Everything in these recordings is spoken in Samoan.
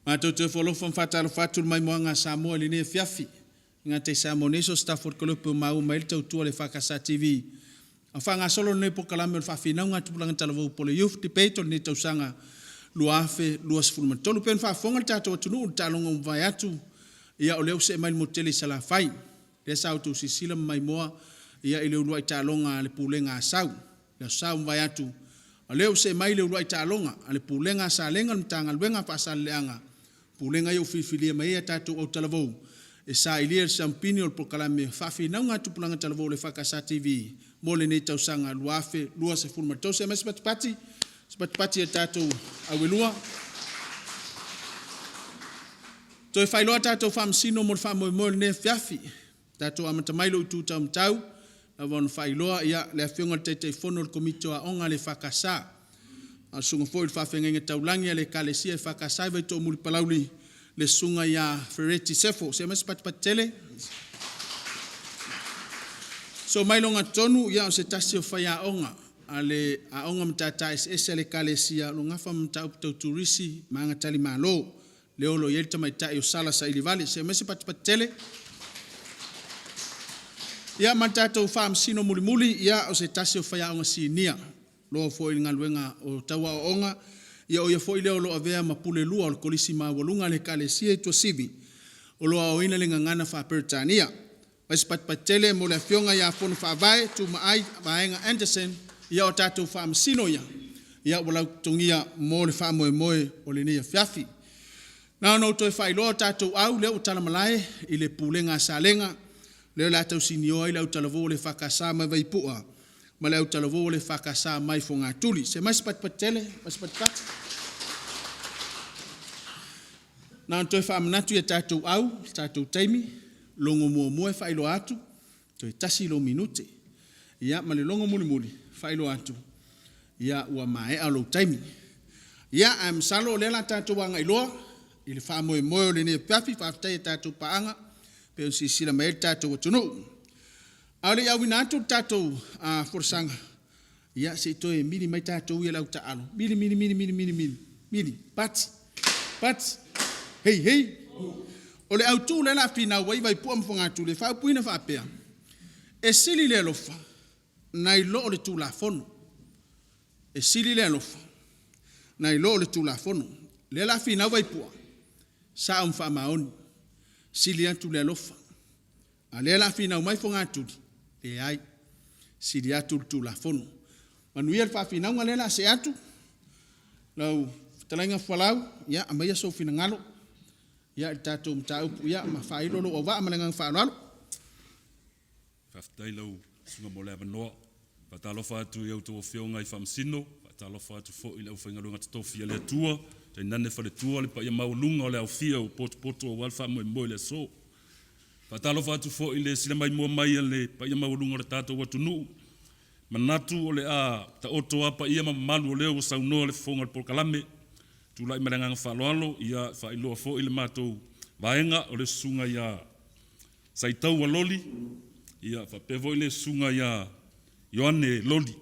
Matou te ofo alofa ma faatalofa atu i le maimoaga a Samoa i lenei afiafi. E gata i Samoa nei so o se tafa o le kolopu e maua mai ai le tautua a le EFKS TV. A o faagasolo lenei polokalame o le Faafinauga a Tupulaga Talavou po o le Youth Debate o lenei tausaga 2023. E pei ona faafofoga le tatou atunuu i le taaloga ua mavae atu, ia o lea ua see mai le motu tele i Salafai, lea sa outou silasila ma maimoa i le uluai taaloga a le Pulega a Asau i le Aso Sa ua mavae atu, a o lea ua see mai le uluai taaloga a le Pulega a Salega, le Matagaluega o Faasaleleaga, Pulega ia ua filifilia mai ai a tatou autalavou e sailia le siamupini o le polokalame Faafinauga a Tupulaga Talavou a le EFKS TV mo lenei tausaga 2023. Se'e mai se patipati, se patipati a tatou auelua. Toe faailoa a tatou Faamasino mo le faamoemoe o lenei afiafi. Tatou amata mai i lou itu taumatau, ua lava ona faailoa le Afioga i le Taitaifono o le Komiti o Aoga a le EFKS, a o le Susuga foi i le Faafeagaiga Taulagi a le Ekalesia EFKS i Vaitoomuli Palauli, le Susuga ia Fereti Sefo. Se'e mai se patipati tele. Sosoo mai i le ogatotonu o se tasi o faiaoga a le Aoga o Matata Eseese a le Ekalesia o lo o nafa ma mataupu tau Turisi ma aga talimalo, lea o lo o i ai le tamaitai o Sala Sailivale. Se'e mai se patipati tele. Ia ma le tatou Faamasino mulimuli, ia o se tasi o faiaoga sinia o lo o foi i le galuega o tau aoaoga, ia o ia foi lea o lo o avea ma Pulelua o le Kolisi Maualuga a le Ekalesia i Tuasivi o lo o aoaoina le Gagana Faa-Peretania. Mai se patipati tele mo le Afioga ia Fonofaavae Tumaai Vaega Anderson, ia o tatou Faamasino ia ua lautotogia mo le faamoemoe o lenei afiafi. Na ona ou toe faailoa o tatou au lea ua talamalae i le Pulega a Salega, lea o le a tausinio ai le autalavou a le EFKS mai Vaipu'a ma le autalavou a le EFKS mai Fogatuli. Se'e mai se patipati tele, mai se patipati. Na ona toe faamanatu i a tatou au le tatou taimi, logo muamua e faailoa atu, toe tasi lou minute. Ia ma le logo mulimuli, e faailoa atu, ia ua maea lou taimi. Ia, ae masalo o lea o le a tatou agai loa i le faamoemoe o lenei afiafi. Faafetai i a tatou paaga e pei ona silasila mai ai le tatou atunuu. A o le i auina atu le tatou folasaga, ia se i toe mili mai tatou ia le au taaalo, mili, mili, mili, mili, mili, mili, pati, pati, hei hei. O le autu lea o le a finau ai Vaipua ma Fogatuli e faaupuina faapea, e sili le alofa nai lo le Tulafono. E sili le alofa nai lo le Tulafono. O lea o le a finau Vaipua, sao ma faamaoni, sili atu le alofa. A o lea o le a finau mai Fogatuli, leai, sili atu le Tulafono. Manuia le faafinauga lea o le a see atu, lau fetalaiga Folau, ia aumaia sou finagalo i le tatou mataupu ma faailo lou auvaa. Ma le agaga faaaloalo. Faafetai lau susuga mo le avanoa. Faatalofa atu i a outou Afioga i Faamasino, faatalofa atu foi i le aufaigaluega totofi a le Atua, tainane faletua le paia maualuga o le aofia ua potopoto aua le faamoemoe i le aso. Faatalofa atu foi i le sila maimoa mai a le paia maualuga o le tatou atunuu. Manatu o le a taoto a paia ma mamalu o lea ua saunoa le fofoga o le polokalame. Tulai ma le agaga faaaloalo, ia faailoa foi le matou vaega o le susuga ia Saitaua Loli, ia faapea foi le susuga ia Ioane Loli.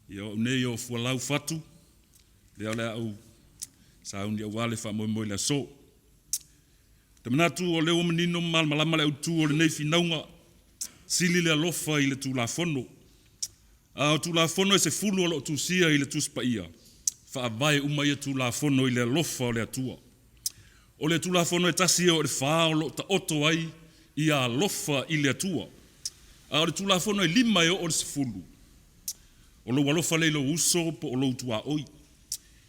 Ia o au nei o Fualau Fatu, lea o le a ou sauni aua le faamoemoe i le aso. Ou te manatu o lea ua manino ma malamalama le autu o lenei finauga, sili le alofa i le Tulafono. A o Tulafono e 10 o lo o tusia i le Tusi Paia, faavae uma ia Tulafono i le alofa o le Atua. O le Tulafono e tasi e oo i le fa o lo o taoto ai ia alofa i le Atua. A o le Tulafono e 5 e oo i le 10, o lou alofa lea i lou uso po o lou tuaoi.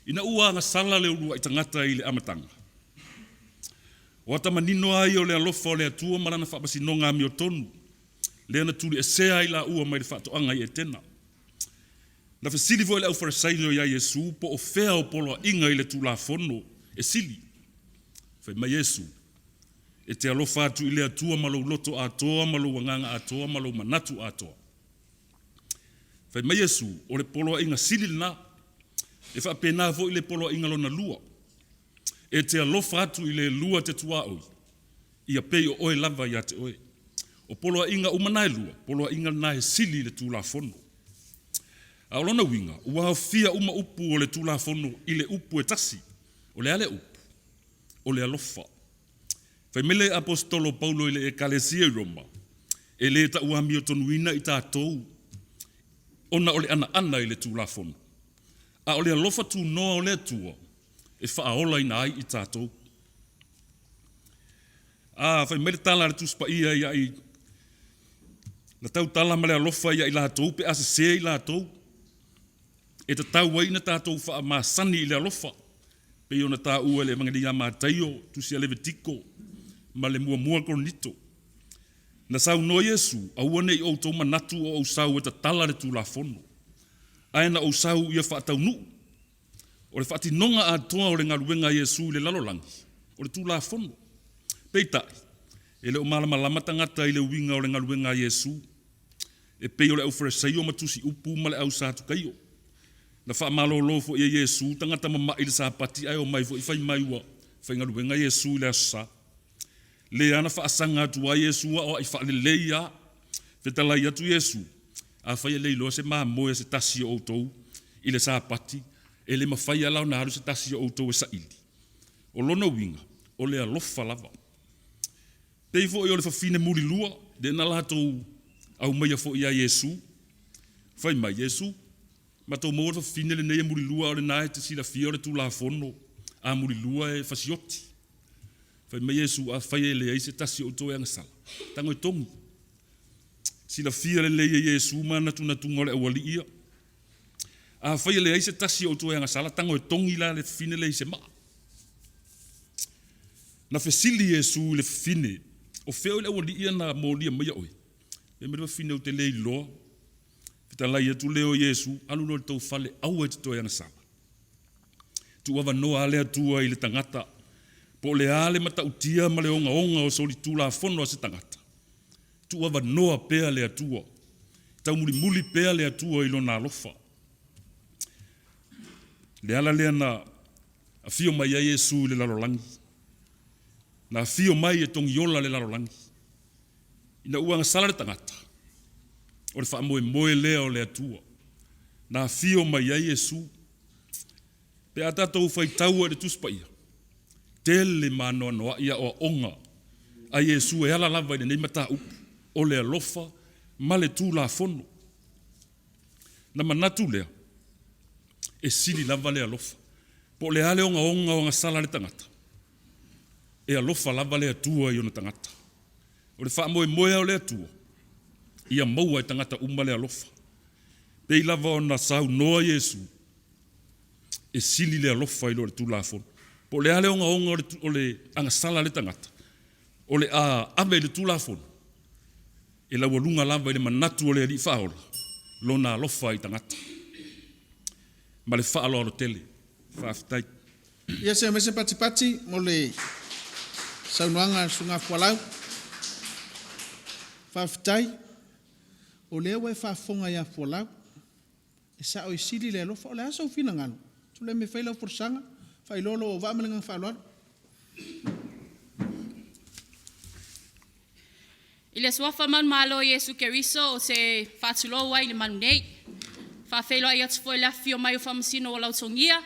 Ina ua agasala le uluai tagata i le amataga, o ata manino lava ia o le alofa o le Atua ma Lana faamasinoga amiotonu, lea na tuliesea ai laua mai le faatoaga i Etena. Na fesili foi le aufalesaio ia Iesu po o fea o poloaiga i le Tulafono e sili. Fai mai Iesu, E te alofa atu i le Atua ma lou loto atoa ma lou agaga atoa ma lou manatu atoa. Fai mai Iesu, o le poloaiga sili lena. E faapena foi le poloaiga lona lua. E te alofa atu i le lua te tuaoi, ia pei o oe lava ia te oe. O poloaiga uma na e lua, poloaiga na e sili i le Tulafono. A o lona uiga, ua aofia uma upu o le Tulafono i le upu e tasi. O le a le upu? O le alofa. Fai mai le aposetolo Paulo i le ekalesia i Roma, e le tauamiotonuina i tatou ona o le anaana i le Tulafono, a o le alofa tunoa o le Atua e faaolaina ai i tatou. A fai mai le tala a le Tusi Paia ia i na tautala ma le alofa ia i latou pe a sese i latou, e tatau ai ona tatou faamasani i le alofa, pei ona taua i le Evagelia a Mataio, Tusi a Levitiko ma le Muamua Korinito. Na saunoa Iesu, aua ne i outou manatu o ou sau e tatala le Tulafono, ae na ou sau ia faataunuu. O le faatinoga atoa o le galuega a Iesu i le lalolagi, o le Tulafono. Peitai, e le o malamalama tagata i le uiga o le galuega a Iesu, e pei o le aufalesaio ma tusi upu ma le au Satukaio. Na faamalolo foi e Iesu tagata mama'i i le Sapati ae omai foi fai mai ua faigaluega Iesu i le Aso Sa. Lea na faasaga atu ai Iesu aoai faalelei lava. Fetalai atu Iesu, afai e le iloa se mamoe a se tasi o outou i le Sapati, e le mafai lava la ona alu se tasi o outou e saili. O lona uiga, o le alofa lava. Pei foi o le fafine mulilua, lea na latou aumaia foi ia Iesu. Fai mai, Iesu, matou maua le fafine lenei e mulilua, o lena e te silafia o le Tulafono, a mulilua e fasioti. Fai mai Iesu, afai e leai se tasi o outou e agasala, tago e togi. Silafia lelei e Iesu manatunatuga o le aualii ia. Afai e leai se tasi o outou e agasala, tago e togi la le fafine lea i se maa. Na fesili Iesu i le fafine, o fea o le aualii ia na molia maia oe? Fai mai le fafine, ou te le iloa. Fetalai atu lea o Iesu, alu loa i le tou fale, aua e te toe agasala. Tuuavanoa lava le Atua i le tagata, po o le a le matautia ma le ogaoga o solitulafono a se tagata, tuuavanoa pea le Atua, taumulimuli pea le Atua i lona alofa. Le ala lea na afio mai ai Iesu i le lalolagi, na afio mai e togiola le lalolagi. Ina ua agasala le tagata, o le faamoemoe lea o le Atua, na afio mai ai Iesu. Pe a tatou faitaua i le Tusi Paia, tele ma anoanoai aoaoga a Iesu e ala lava i lenei mataupu, o le alofa ma le Tulafono. Na manatu lea, e sili lava le alofa. Po o le a le ogaoga o agasala a le tagata, e alofa lava le Atua i ona tagata. O le faamoemoe o le Atua, ia maua e tagata uma le alofa. Pei lava ona saunoa Iesu, e sili le alofa i lo le Tulafono. Po o le a le ogaoga o le agasala a le tagata, o le a ave i le Tulafono, e laualuga lava i le manatu o le Alii Faaola, lona alofa i tagata. Ma le faaaloalo tele. Faafetai. Ia se mai se patipati mo le saunoaga a le Susuga Fualau. Faafetai. O lea ua e faafofoga ia Fualau, e sao e sili le alofa. O le a sou finagalo? Tulai mai e fai lau folasaga, faailoa lou auvaa ma le agaga faaaloalo. I le suafa manumalo o Iesu Keriso ou te faatulou ai i le malu nei. Faafeiloai atu foi i le afifio mai o Faamasino ua lautogia,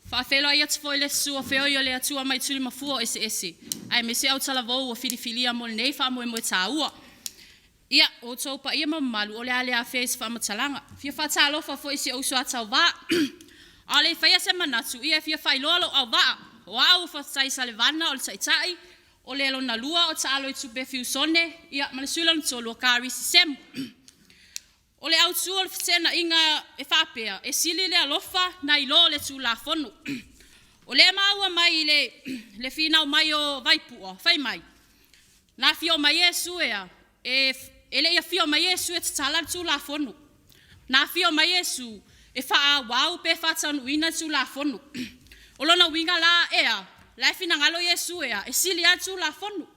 faafeiloai atu foi i le susu o feoi o le Atua mai tulimafua eseese, aemaise autalavou ua filifilia mo lenei faamoemoe taua. Ia, o outou paia ma mamalu, o le a le afea i se faamatalaga. E fia faatalofa foi i si ou uso a tauva. A o le i faia se manatu, ia e fia faailoa lou auvaa. O au o Fatai Salevana o le Taitai, o le lona lua o Taaloitupe Fiusone, ia ma le sui lona tolu o Karisi Semo. O le autu o le feteenaiga e faapea, e sili le alofa nai lo le Tulafono. O lea e maua mai i le finau mai o Vaipua, fai mai, na afio mai Iesu e a? E le i afio mai Iesu e tatala le Tulafono. Na afio mai Iesu e faaauau pe faataunuuina le Tulafono. O lona uiga la e a? O la e finagalo Iesu e a? E sili lava le Tulafono.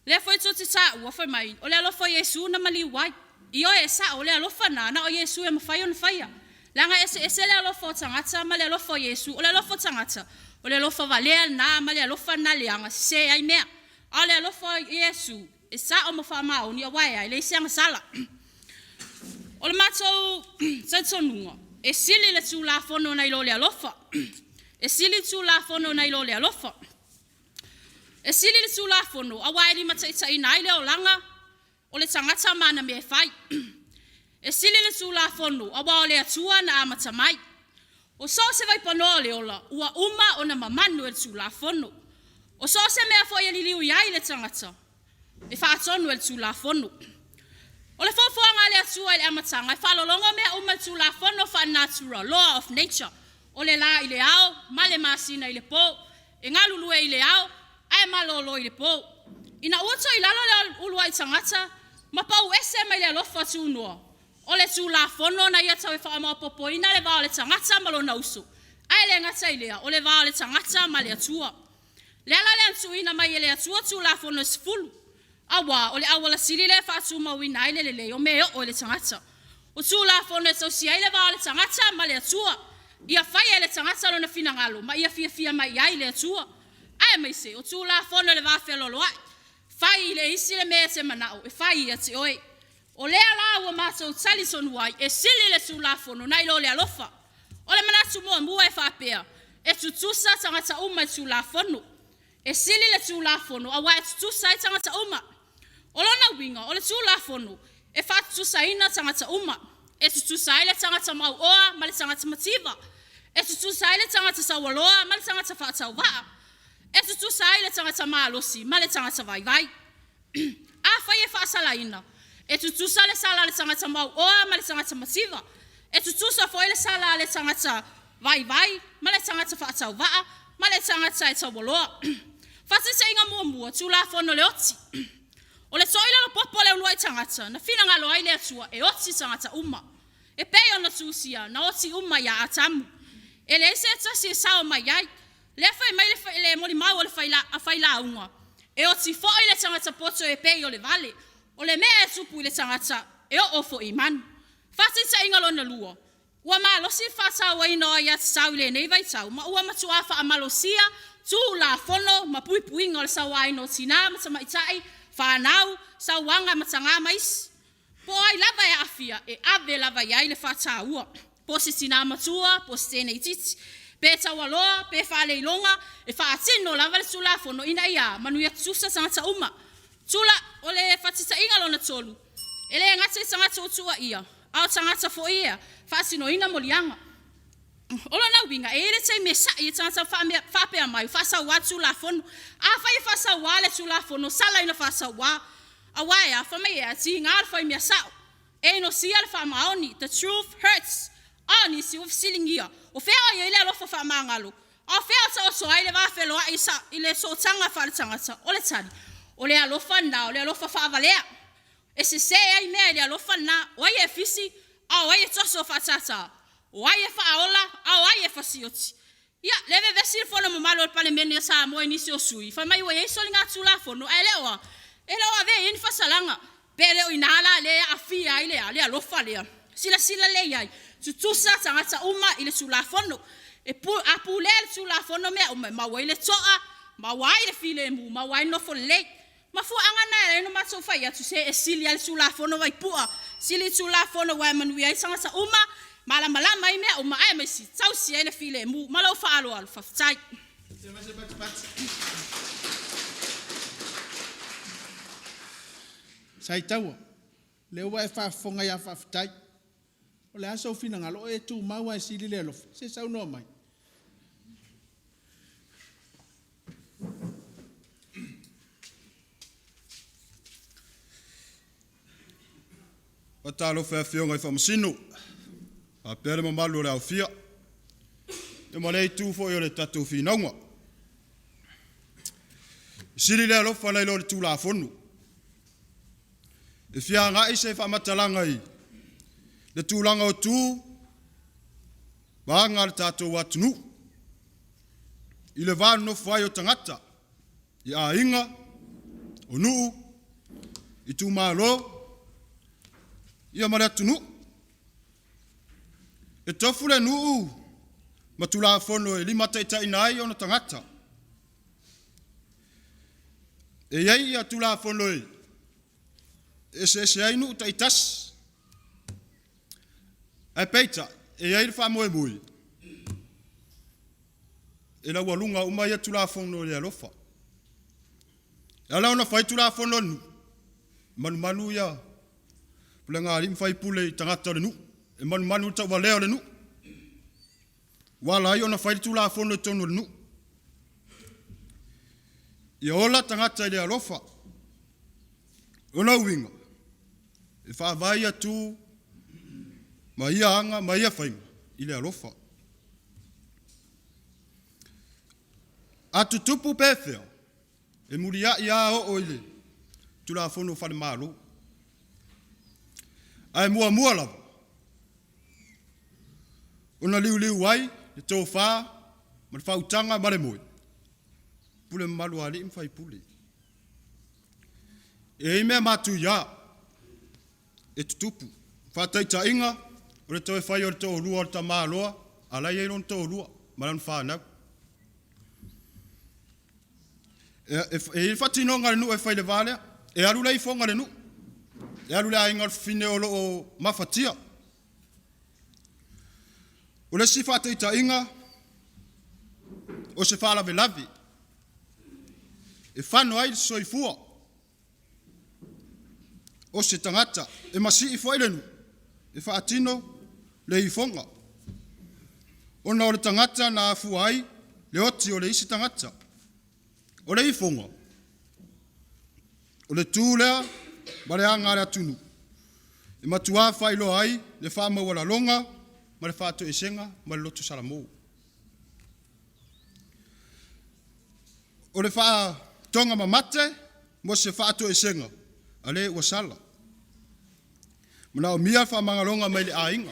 Lea foi tou te taua fai mai, o le alofa o Iesu na maliu ai. Ioe, e sa'o, o le alofa lena, na o Iesu e mafai ona faia. Leaga e eseese le alofa o tagata ma le alofa o Iesu. O le alofa o tagata, o le alofa valea lena ma le alofa lena leaga, sese ai mea. A o le alofa o Iesu, e sa'o ma faamaoni, aua e a? E leai se agasala. O le matou talitonuga, e sili le Tulafono nai lo le alofa. E sili le Tulafono nai lo le alofa. E sili le Tulafono aua e limataitaiina ai le olaga o le tagata ma ana mea e fai. E sili le Tulafono aua o le Atua na amata mai. O so o se vaipanoa o le ola, ua uma ona mamanu e le Tulafono. O so o se mea foi e liliu i ai le tagata, e faatonu e le Tulafono. O le foafoaga a le Atua i le amataga, e faalologo mea uma i le tulafono faale-natura, law of nature. O le la i le ao ma le masina i le po, e galulue i le ao ae malolo i le po. Ina ua toilalo le uluai tagata ma pau ese mai le alofa tunoa, o le Tulafono na ia tau e faamaopoopoina le va o le tagata ma lona uso, ae le gata i lea, o le va o le tagata ma le Atua. O le ala lea na tuuina mai e le Atua Tulafono e 10, aua o le auala sili lea e faatumauina ai le lelei o mea e oo i le tagata. O Tulafono e tausia ai le va o le tagata ma le Atua, ia faia e le tagata lona finagalo ma ia fiafia mai i ai le Atua. Aemaise o Tulafono i le vafealoaloai, fai i le isi le mea e te manao e fai ia te oe. O lea la ua matou talitonu ai, e sili le Tulafono nai lo le alofa. O le manatu muamua e faapea, e tutusa tagata uma i le Tulafono. E sili le Tulafono aua e tutusa ai tagata uma. O lona uiga, o le Tulafono, e faatutusaina tagata uma. E tutusa ai le tagata mauoa ma le tagata mativa. E tutusa ai le tagata taualoa ma le tagata faatauvaa. E tutusa ai le tagata malosi ma le tagata vaivai. Afai e faasalaina, e tutusa le sala a le tagata mauoa ma le tagata mativa. E tutusa foi le sala a le tagata vaivai ma le tagata faatauvaa ma le tagata e taualoa. Faataitaiga muamua, Tulafono o le oti. O le toilalo popo o le uluai tagata, na finagalo ai le Atua e oti tagata uma. E pei ona tusia, na oti uma ia Atamu. E leai se tasi e sao mai ai. Lea fai mai le molimau a failauga, e oti foi le tagata poto e pei o le vale. O le mea e tupu i le tagata, e oo foi i manu. Faataitaiga lona lua, ua malosi le faatauaina o aia tatau i lenei vaitau, ma ua matua faamalosia Tulafono ma puipuiga o le sauaina o tina ma tamaitai, fanau, sauaga mataga ma isi. Po o ai lava e aafia, e ave lava i ai le faataua. Po o se tina matua po o se teine itiiti, pe taualoa pe faale-iloga, e faatino lava le Tulafono ina ia manuia tutusa tagata uma. O le faataitaiga lona tolu, e le gata i tagata ua tuuaia, a o tagata foi ia e faatinoina moliaga. O lona uiga, e i ai le taimi e sa'i ai tagata ma faapea mai, ua faasaua le Tulafono. Afai e faasaua le Tulafono, sala ina faasaua. Aua e a? Fai mai e a? E tiga le fai mea sa'o, e inosia le faamaoni, the truth hurts. A o nisi ua fesiligia, o fea o i ai le alofa faamagalo? A o fea o taoto ai le vafealoai i le sootaga faaletagata? O le tali, o le alofa lena o le alofa faavalea. E sese ai mea i le alofa lena. O ai e fisi, a o ai e toso faatata? O ai e faaola, a o ai e fasioti? Ia, lea e vevesi le Fono Mamalu a le Palemene a Samoa i nisi o sui usufono fai mai ua i ai soligatulafono ae le o a? E le o avea i ai ni faasalaga. Pe le o i ina la lea e aafia ai le a? Le alofa lea? Silasila lelei i ai, tutusa tagata uma i le Tulafono. A pulea e le Tulafono mea uma, e maua ai le toa, maua ai le filemu, maua ai le nofo lelei. O mafuaaga na e ala ai ona matou fai atu, se e sili lava le Tulafono Vaipua, sili le Tulafono aua e manuia ai tagata uma, malamalama ai mea uma, aemaise e tausi ai le filemu. Ma lou faaaloalo faafetai. Se i fai se patipati. Saitaua, lea ua e faafofoga ia Faafetai. O le a sou finagalo? O e tumau lava e sili le alofa? Se saunoa mai. Faatalofa i Afioga i Faamasino faapea le mamalu o le aofia, ia ma lea itu foi o le tatou finauga. E sili le alofa nai lo le Tulafono. E fia agai se faamatalaga i le tulaga o tu ma aga a le tatou atunuu i le va nonofo ai o tagata i aiga, O nuu, itumalo, ia ma le atunuu. E tofu le nuu ma Tulafono e limataitaiina ai ona tagata. E i ai Tulafono e eseese ai nuu taitasi, ae peitai, e i ai le faamoemoe, e laualuga uma ia Tulafono i le alofa. E ala ona fai Tulafono a le nuu, e manumanu ia pulega a alii ma faipule i tagata o le nuu, e manumanu i le tauvalea o le nuu, ua ala ai ona fai le Tulafono i totonu o le nuu. Ia ola tagata i le alofa. O lona uiga, e faavae ia tu ma ia aga ma ia faiga i le alofa. A tutupu pe fea, e muliai lava oo i le Tulafono faale-Malo. Ae muamua lava ona liuliu ai le tofa ma le faautaga ma le moe, pule mamalu a alii ma faipule. E i ai mea matuia e tutupu. Faataitaiga, o le toe fai o le toalua o le tamaloa a o la e i ai lona toalua ma lana fanau. E i ai le faatinoga a le nuu e fai i le va lea, e alu le ifoga a le nuu, e alu i le aiga o le fafine o lo o mafatia. O le isi faataitaiga, o se faalavelave e fano ai le soifua o se tagata, e masii foi le nuu e faatino le ifoga, ona o le tagata na afua ai le oti o le isi tagata. O le ifoga, o le tu lea ma le aga a le atunuu e matua faailoa ai le faamaualaloga ma le faatoesega ma le loto salamo. O le faatogamamate mo se faatoesega a le ua sala. E manaomia le faamagaloga mai le aiga.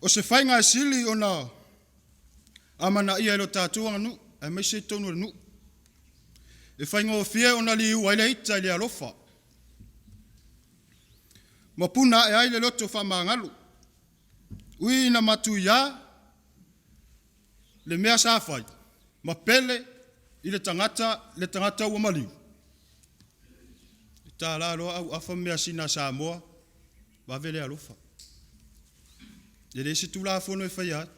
O se faiga e sili ona amanaia e lo tatou aganuu aemaise totonu o le nuu, e faigofie ona liua ai le ita i le alofa ma puna ae ai le loto faamagalo. Ui ina matuia le mea sa fai ma pele i le tagata ua maliu, e tala loa auafa ma measina a Samoa, vave le alofa. E leai se Tulafono e faia ai.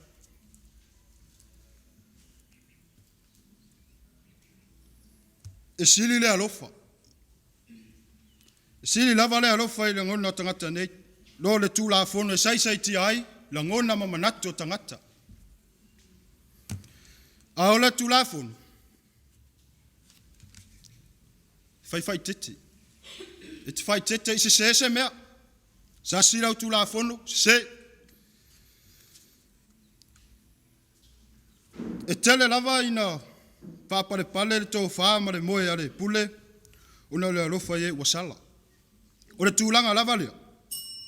E sili le alofa. E sili lava le alofa i lagona o tagata nei, lo le Tulafono e saisaitia ai lagona ma manatu o tagata. A o le Tulafono, e fai faaeteete. E te faaeteete i sese se mea, sasi lau Tulafono, sese. E tele lava ina faapalepale le tofa ma le moe a le pule ona o le alofa i e ua sala. O le tulaga lava lea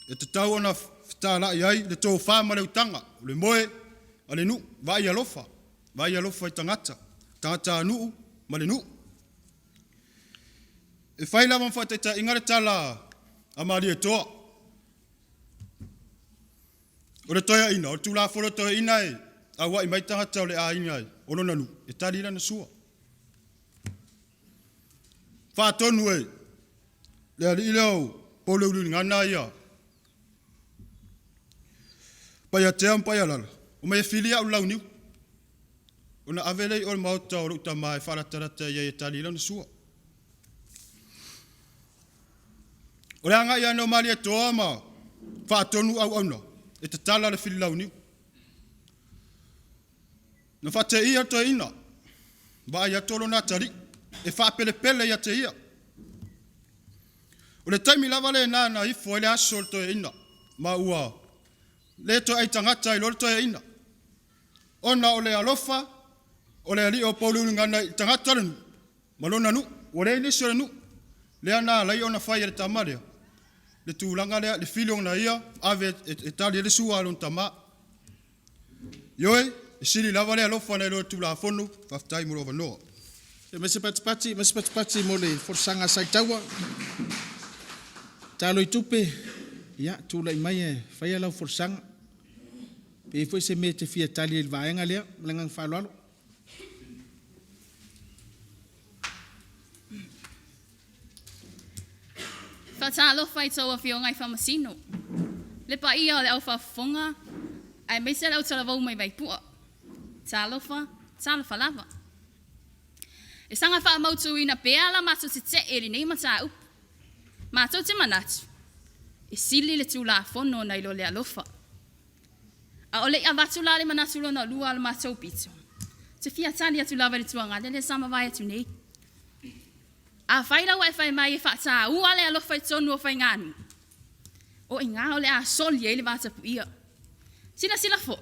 e tatau ona fetalai ai le tofa ma le utaga, o le moe a le nuu, vaai alofa, vaai alofa i tagata, tagatanuu ma le nuu. E fai lava ma faataitaiga le tala a Malietoa, o le toeaina, o le Tulafono a toeaiina e auai mai tagata o le aiga o lona nuu e tali lana sua. Faatonu e le alii lea o Poloululigana ia Paiatea ma Paialala, omai e fili au i le launiu, ona ave lea i o i le maota o lou tama e faalatalata i ai e tali ai lana sua. O le agai ane o Malietoa ma faatonu auauna e tatala le fili launiu. Na faateia le toeaina, vaai atu o lona atalii, e faapelepele ia te ia. O le taimi lava lena na ifo ai le aso i le toeaina, ma ua le toe aitagata ai loa le toeaina, ona o le alofa o le alii o Pouliuligana i le tagata o le nuu ma lona nuu. Ua leai nisi o le nuu, lea na ala ai ona fai e le tama lea le tulaga lea, le fili ona ia ave e tali ai le sua a lona tama. Ioe, e sili lava le alofa nai lo le Tulafono. Faafetai mo lou avanoa. Ia aumai se patipati, aumai se patipati mo le folasaga a Saitaua. Talo i tupe, ia tulai mai e faia lau folasaga. Pe i ai foi se mea e te fia tali ai i le vaega lea. Ma le agaga faaaloalo. Faatalofa i tou Afioga i Faamasino, le paia o le au faafofoga aemaise le autalavou mai Vaipua. Talofa, talofa lava. E saga faamautuina pea la matou tetee i lenei mataupu. Matou te manatu, e sili le Tulafono nai lo le alofa. A o le i avatu la le manatu lona lua o le matou pito, ou te fia tali atu lava i le tuagale lea sa mavae atu nei. Afai la ua e fai mai e faataua le alofa i totonu o faiganuu, o i ina o le a soli ai le vatapuia. Silasila foi,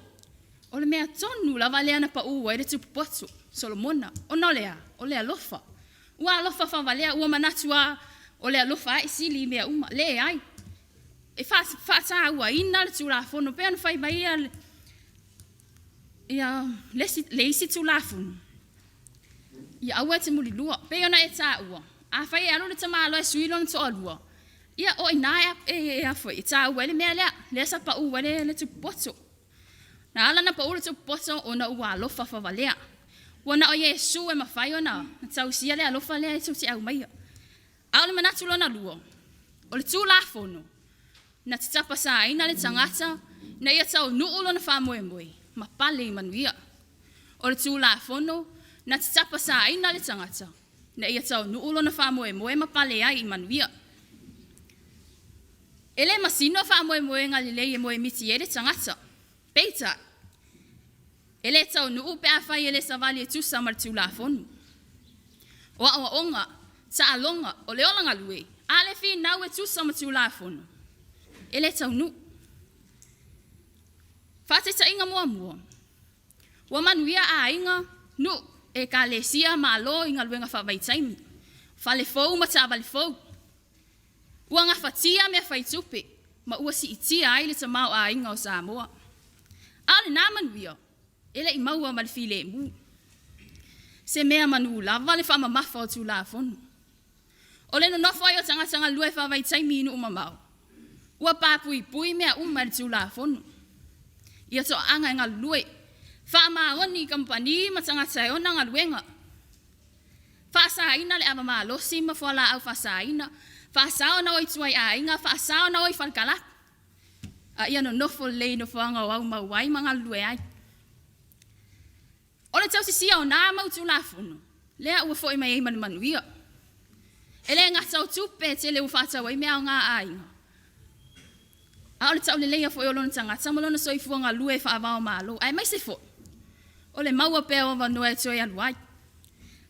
o le mea tonu lava lea na pau ai le tupu poto, Solomona, ona o le a? O le alofa. Ua alofa faavalea, ua manatu lava o le alofa lava e sili i mea uma. Leai. E faatauaina le Tulafono. E pei ona fai mai le isi Tulafono, ia aua e te mulilua. E pei ona e taua, afai e alu le tamaloa e sui lona toalua, ia o i ina e taua ai le mea lea, lea sa pau ai le tupu poto. Na ala ona pau le tupu poto ona ua alofa faavalea. Ua na o Iesu e mafai ona tausia le alofa lea tou te aumaia. A o le manatu lona lua, o le Tulafono, na te tapasaina le tagata ina ia taunuu lona faamoemoe ma pale i manuia. O le Tulafono, na te tapasaina le tagata ina ia taunuu lona faamoemoe ma pale ai i manuia. E le masino faamoemoega lelei e moemiti i ai le tagata. Peitai, e le taunuu pe afai e le savali e tusa ma le Tulafono. O aoaoga, taaloga, o le ola galue, a le finau e tusa ma Tulafono, e le taunuu. Faataitaiga muamua, ua manuia aiga, nuu, ekalesia, malo i galuega faavaitaimi, fale fou ma taavale fou. Ua gafatia mea faitupe ma ua siitia ai le tamaoaiga o Samoa. A o lena manuia, e le i maua ma le filemu. Se mea manu lava le faamamafa o Tulafono. O le nonofo ai o tagata galue faavaitaimi i nuu mamao, ua papuipui mea uma e le Tulafono. Ia toaaga e galulue, faamaoni i kamupani ma tagata e ona galuega, faasaina le ava malosi ma fualaau faasaina, faasa ona o i tua i aiga, faasa ona o i fale kalapu, a ia nonofo lelei i nofoaga o aumau ai ma galulue ai. O le tausisia o na mau Tulafono, lea ua foi mai ai ma le manuia. E le gata o tupe e tele ua faatau ai meaaoga a aiga, a o le tauleleia foi o lona tagata ma lona soifua galue faava o Malo, aemaise foi o le maua pea o avanoa e toe alu ai.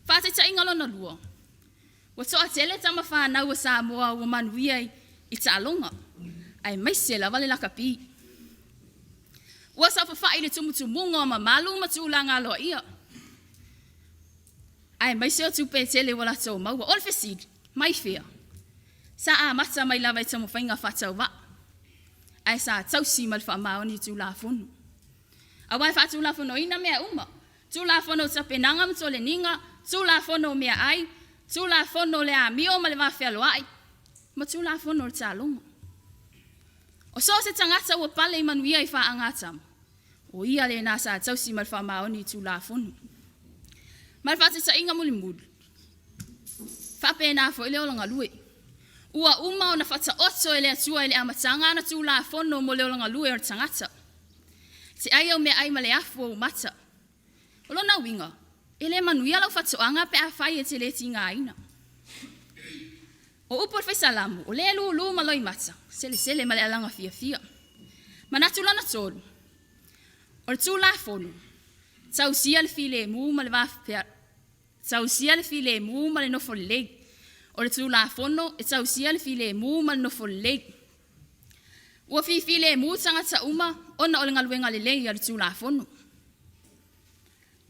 Faataitaiga lona lua, ua toatele tama fanau a Samoa ua manuia i taaloga, aemaise lava le lakapi. Ua saofafai i le tumutumuga o mamalu ma tulaga aloaia, aemaise o tupe e tele ua latou maua. O le fesili, mai fea? Sa amata mai lava i taumafaiga faatauvaa, ae sa tausi ma le faamaoni i Tulafono. Aua e faatulafonoina mea uma, Tulafono o tapenaga ma toleniga, Tulafono o meaai, Tulafono o le amio ma le vafealoai, ma Tulafono o le taaloga. O so o se tagata ua pale i manuia i faagatama, o ia lena sa tausi ma le faamaoni i Tulafono. Ma le faataitaiga mulimuli, e faapena foi le ola galue. Ua uma ona faataoto e le Atua i le amataga ana Tulafono mo le ola galue o le tagata. E te ai au meaai ma le afu o ou mata. O lona uiga, e le manuia lau faatoaga pe afai e te le tigaina. O upu a le Fai Salamo, o le lulu ma loimata, selesele ma le alaga fiafia. Manatu lona tolu, o le Tulafono, tausia le filemu ma le tausia le filemu ma le nofo lelei. O le Tulafono e tausia le filemu ma le nofo lelei. Ua fifilemu tagata uma ona o le galuega lelei a le Tulafono.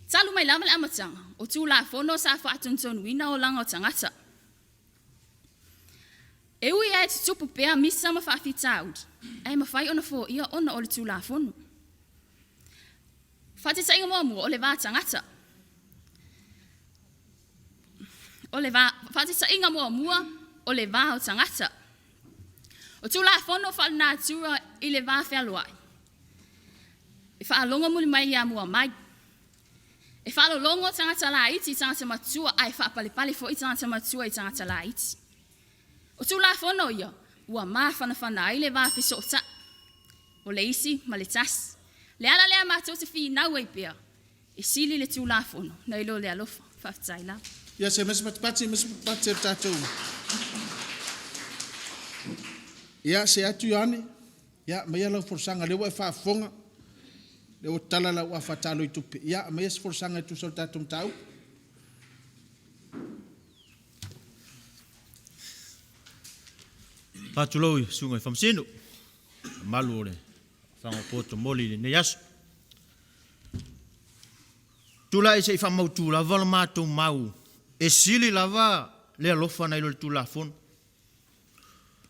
Talu mai lava le amataga, o Tulafono sa faatonutonuina olaga o tagata. E ui lava e tutupu pea misa ma faafitauli, ae mafai ona foia ona o le Tulafono. Faataitaiga muamua, o le va tagata. O le va, faataitaiga muamua, o le va o tagata. O Tulafono faalenatura i le va fealoai, e faalogo muli mai ia mua mai. E faalologo tagata laiti i tagata matua ae faapalepale foi tagata matua i tagata laiti. O Tulafono ia, ua mafanafana ai le va fesootai o le isi ma le tasi. Le ala lea matou te finau ai pea, e sili le Tulafono nai lo le alofa. Faafetai lava. Ia se mea se patipati, mea se patipati a le tatou. Ia se atu Ioane, ia aumaia lau folasaga lea ua e faafofoga, lea ua tatala lau afa taalo i tupe, ia aumaia se folasaga e tusa o le tatou mataupu. Faatulou i susuga i Faamasino, mamalu o le Aofaga o Poto Moli i lenei aso. Tulai se i faamautu lava la matou mau e sili lava le alofa nai lo le Tulafono.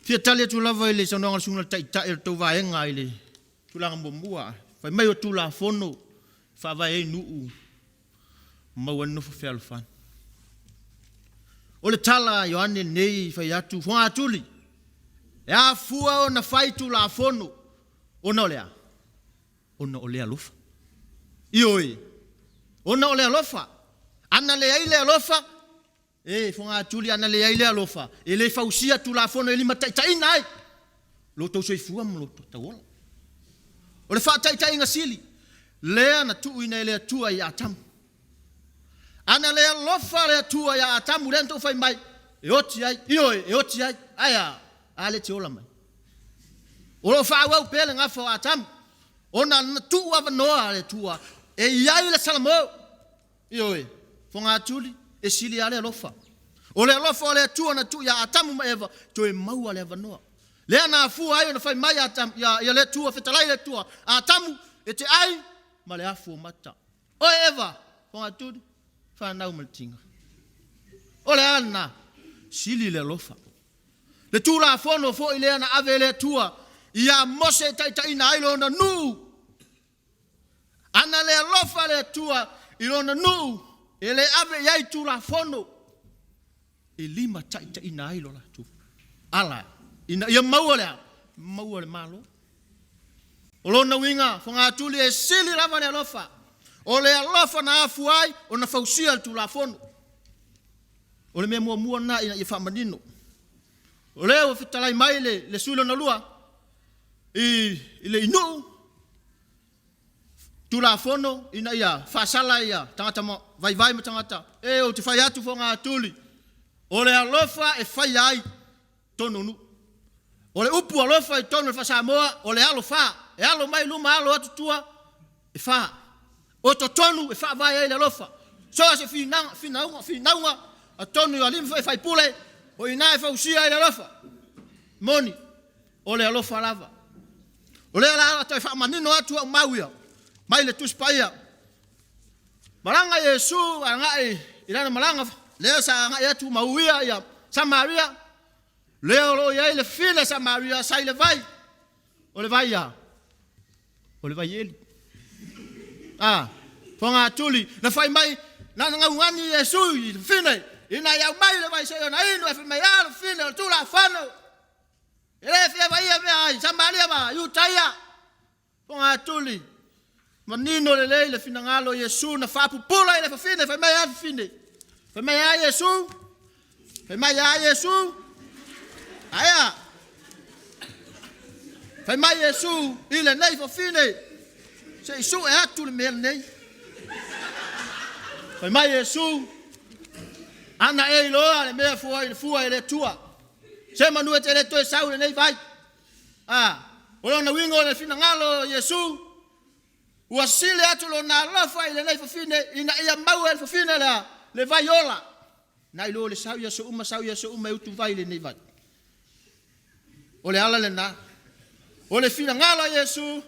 Fia tali atu lava i le saunoaga a le Susuga i le Taitai o le tou Vaega i le tulaga muamua, fai mai o Tulafono e faavae ai nuu ma maua ai le nofo fealofani. O le tala a Ioane lenei e fai atu, Fogatuli, e afua ona fai Tulafono ona o le a? Ona o le alofa. Ioe, ona o le alofa. Ana leai le alofa, e Fogatuli ana leai le alofa, e le fausia Tulafono e limataitaiina ai lo outou soifua ma lo outou tauola. O le faataitaiga sili lea na tuuina e le Atua ia Atamu. Ana le alofa le Atua ia Atamu lea na outou fai mai e oti ai, ioe, e oti ai, ae a? A lea e te ola mai. O lo o faaauau pea le gafa o Atamu, ona na tuu avanoa le Atua e i ai le Salamo. Ioe, Fogatuli, e sili lava le alofa. O le alofa o le Atua na tuu ia Atamu ma Eva, toe maua le avanoa. Lea na afua ai ona fai mai Atamu, ia, ia le Atua, fetalai le Atua, Atamu, e te ai ma le afu o mata. Oe Eva, Fogatuli, fanau ma le tiga. O le a lena? Sili le alofa. Le Tulafono foi lea na ave e le Atua ia Mose e taitaiina ai lona nuu. Ana le alofa le Atua i lona nuu, e le ave i ai Tulafono e limataitaiina ai lo latou ala ina ia maua le a? Maua le Malo. O lona uiga, Fogatuli, e sili lava le alofa. O le alofa na afua ai ona fausia le Tulafono. O le mea muamua lena ina ia faamanino. O lea ua fetalai mai le, le sui lona lua i, i le inuu Tulafono ina ia faasala ia tagata vaivai ma tagata e ou te fai atu Fogatuli, o le alofa e faia ai tonu o nuu. O le upu alofa i totonu o le faa-Samoa, o le alo fa, e alo mai luma alo atu tua, e fa. O totonu e faavae ai le alofa. So o se finauga, finauga, finauga a totonu i alii ma faipule, o i ina e fausia ai le alofa. Moni, o le alofa lava. O lea la a toe faamanino atu au mau ia, mai le Tusi Paia. Malaga Iesu agai i lana malaga lea sa agai atu ma uia ia Samaria, lea o lo o i ai le file Samaria sa i le vai. O le vai a? O le vai eli. A, fogatuli, na fai mai, na gaugani Iesu i le fine, ina ia aumai le vai se i ona inu, ae fai mai, a le fine o le Tulafono. E le fia vaia mea ai Samaria ma Iutaia. Fogatuli, manino lelei le finagalo o Iesu na faapupula i le fafine, fai mai a le fafine. Fai mai a Iesu, fai mai a Iesu, aea. Fai mai Iesu i lenei fafine, se i sue atu le mea lenei. Fai mai Iesu, ana e iloa le mea fua i le fua e le Atua. Se manu e te le toe sau i lenei vai. A, o lona uiga o le finagalo o Iesu, ua sili atu lona alofa i lenei fafine ina ia maua e le fafine lea le vai ola, nai lo le sau i aso uma, sau i aso uma e utuvai i lenei vai. O le ala lena. O le finagalo a Iesu,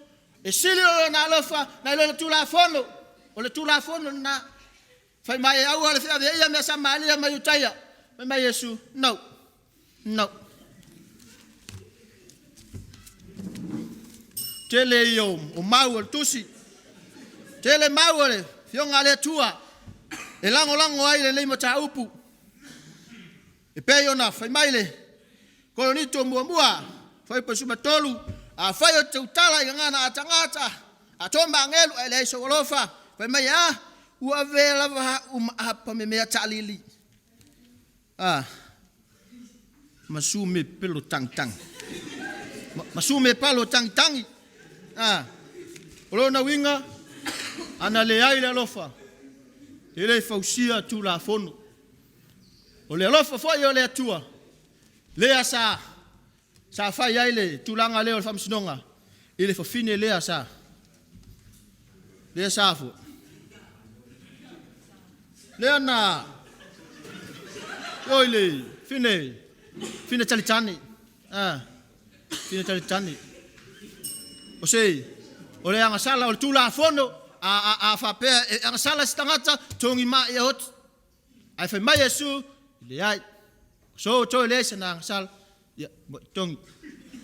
e sili lona alofa nai lo le Tulafono. O le Tulafono lena. Fai mai e aua le feaveaia mea Samaria ma Iutaia. Fai mai Iesu, no, no. Tele ia o mau o le tusi, tele mau o le Afioga a le Atua e lagolago ai lenei mataupu. E pei ona fai mai le Korinito muamua, fuaiupu 13, afai ou te tautala i gagana a tagata, a to ma agelu ae leai sou alofa, fai mai e a? Ua avea lava au ma apa memea taalili. Ah, ma su me pelo tangitangi. Ma su me palo tangitangi. Ah, o lona uiga, ana leai le alofa, e le fausia Tulafono. O le alofa foi o le Atua, lea sa fai ai le tulaga lea o le faamasinoga i le fafine lea sa, lea sa foi, lea na, oi le fine, fine talitane, fine talitane. O se, o le agasala o le Tulafono, a faapea e agasala se tagata, togi ma ia oti. Ae fai mai Iesu, leai, so toe leai se na agasala, ia, mo i togi,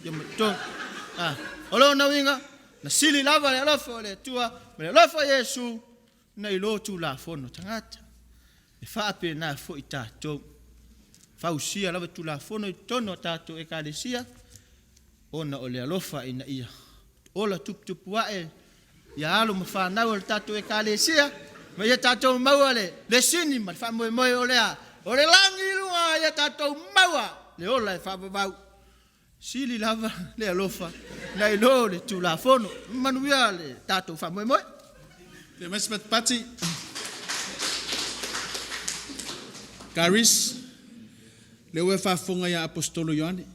ia mo i togi. O lona uiga, na sili lava le alofa o le Atua ma le alofa o Iesu nai lo Tulafono tagata. E faapena foi tatou. Fausia lava Tulafono i totonu o tatou ekalesia, ona o le alofa ina ia ola tuputupu ae ia alo ma fanau o le tatou ekalesia, ma ia tatou maua le sini ma le faamoemoe o le a? O le lagi i luga ia tatou maua le ola e faavavau. Sili lava le alofa nai lo le Tulafono. Manuia le tatou faamoemoe. Le mai se patipati. Karis, le ua e faafofoga ia Aposetolo Ioane.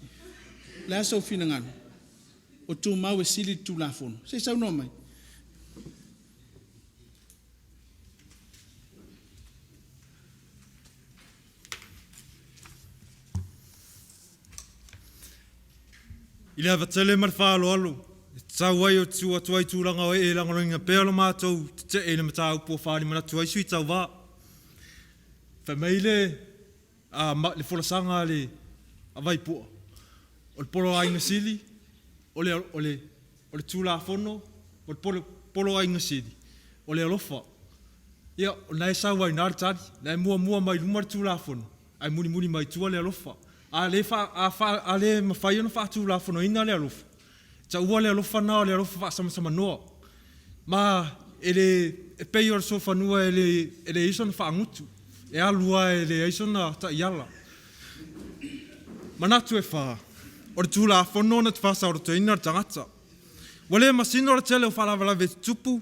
O le a sou finagalo? O tumau e sili le Tulafono. Se i saunoa mai. I le ava tele ma le faaaloalo e tatau ai ona tu atu ai i tulaga o ee e lagolagoina pea lo matou tetee i le mataupu ua faaali manatu ai sui tauva. Fai mai le le folasaga a le a Vaipu'a, o le poloaiga sili o le o le o le Tulafono o le poloaiga sili o le alofa. Ia, o lena e sau lava i ina le tali, o lena e muamua mai luma le Tulafono ae mulimuli mai tua le alofa. A le mafai ona faatulafonoina le alofa, taua le alofa lena o le alofa faasamasamanoa. Ma e le, e pei o le solofanua e leai sona faagutu, e alu lava e leai sona taiala. Manatu e fa, o le Tulafono na te faasaolotoina le tagata. Ua le masino le tele o faalavelave e tutupu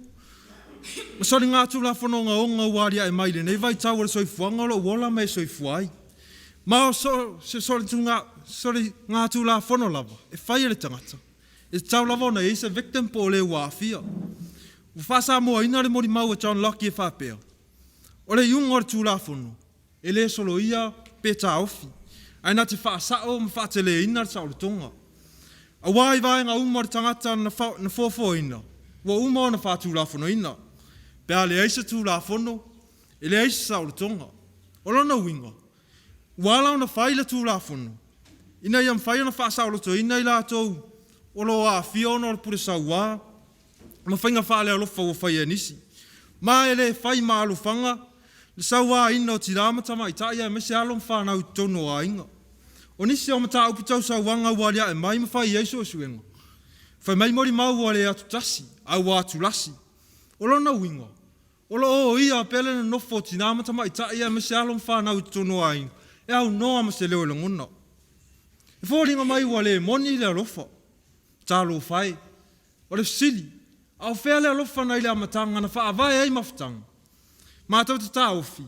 ma soligatulafono ogaoga ua aliae mai i lenei vaitau o le soifuaga o lo o ua ola ma e soifua ai. Ma o so o se soligatulafono lava e fai e le tagata, e tatau lava ona i ai se victim po o le ua aafia. Ua faa-Samoaina le molimau a John Locke e faapea, O le iuga o le Tulafono, e le soloia pe taofi, ae na te faasao ma faateleina le saolotoga. Aua i vaega uma o le tagata na fofoina, ua uma ona faatulafonoina. Pe a leai se Tulafono, e leai se saolotoga. O lona uiga, ua ala ona fai le Tulafono, ina ia mafai ona faasaolotoina i latou o lo o aafia ona o le pule saua ma faiga faalealofa ua faia e nisi. Ma e le fai ma alofaga le sauaina o tina ma tamaitai aemaise alo ma fanau i totonu o aiga. O nisi o mataupu tau sauaga ua aliae mai ma fai i ai suesuega, fai mai molimau ua le atutasi ae ua atulasi. O lona uiga, o lo o oia pea le nonofo o tina ma tamaitai aemaise alo ma fanau i totonu o aiga e aunoa ma se leo e lagona. E foliga mai ua le moni le alofa. Talofa e! O le fesili, a o fea le alofa nai le amataga na faavae ai mafutaga? Matou te taofi,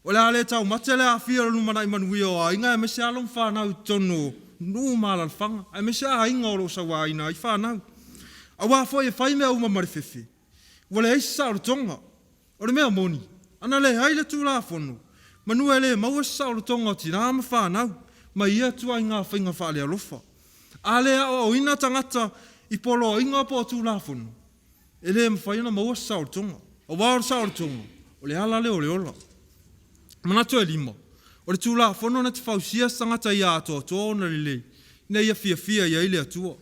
o le a le taumate le aafia o le lumanai manuia o aiga aemaise alo ma fanau i totonu o nuu ma alaalafaga aemaise aiga o lo o sauaina ai fanau. Aua foi e fai mea uma ma le fefe, ua leai se saolotoga. O le mea moni, ana leai le Tulafono, manu e le maua se saolotoga o tina ma fanau mai ia ituaiga faiga faalealofa. A le aoaoina tagata i poloaiga po o Tulafono, e le mafai ona maua se saolotoga, aua o le saolotoga, o le ala lea o le ola. Manatu e lima, o le Tulafono na te fausia se tagata ia atoatoa ona lelei, ina ia fiafia i ai le Atua. O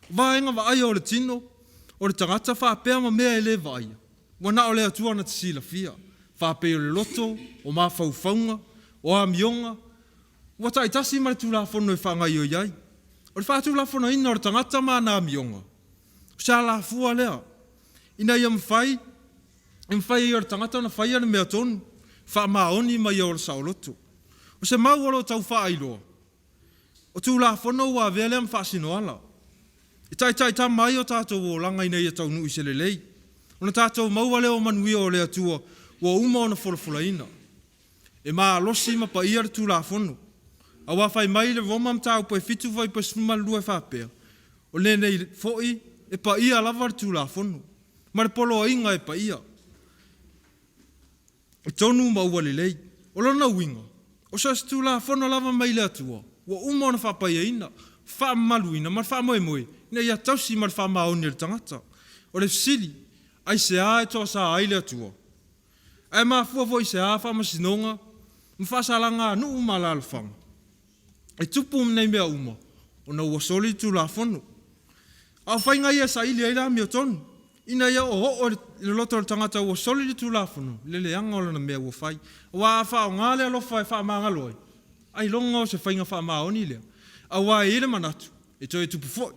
vaega vaaia o le tino, o le tagata faapea ma mea e le vaaia, ua na o le Atua na te silafia, faapei o le loto, o mafaufauga, o amioga. Ua taitasi ma le Tulafono e faagaioi ai. O le faatulafonoina o le tagata ma ana amioga, o se alafua lea, ina ia mafai e mafai ai e le tagata ona faia le mea tonu, faamaoni ma ia ola saoloto. O se mau o lo o tau faailoa, o Tulafono ua avea lea ma faasinoala, e taitaitama ai o tatou olaga ina ia taunuu i se lelei, ona tatou maua lea o manuia o le Atua ua uma ona folafolaina. E malosi ma paia le Tulafono, aua fai mai le Roma Mataupu e 7 fuaiupu e 12 e faapea, O lenei foi e paia lava le Tulafono, ma le poloaiga e paia, e tonu ma ua lelei. O lona uiga, o so o se Tulafono lava mai le Atua, ua uma ona faapaiaina, faamamaluina ma le faamoemoe ina ia tausi ma le faamaoni e le tagata. O le fesili, aisea e toasa ai le Atua? Ae mafua foi i se a faamasinoga ma faasalaga a nuu ma alaalafaga? E tupu nei mea uma ona ua soli le Tulafono. A o faiga ia e saili ai le amiotonu, ina ia oooo i le loto o le tagata ua soli le Tulafono le leaga o lana mea ua fai. Aua a faaaoga le alofa e faamagalo ai, ailoga o se faiga faamaoni lea, aua e i ai le manatu, e toe tupu foi.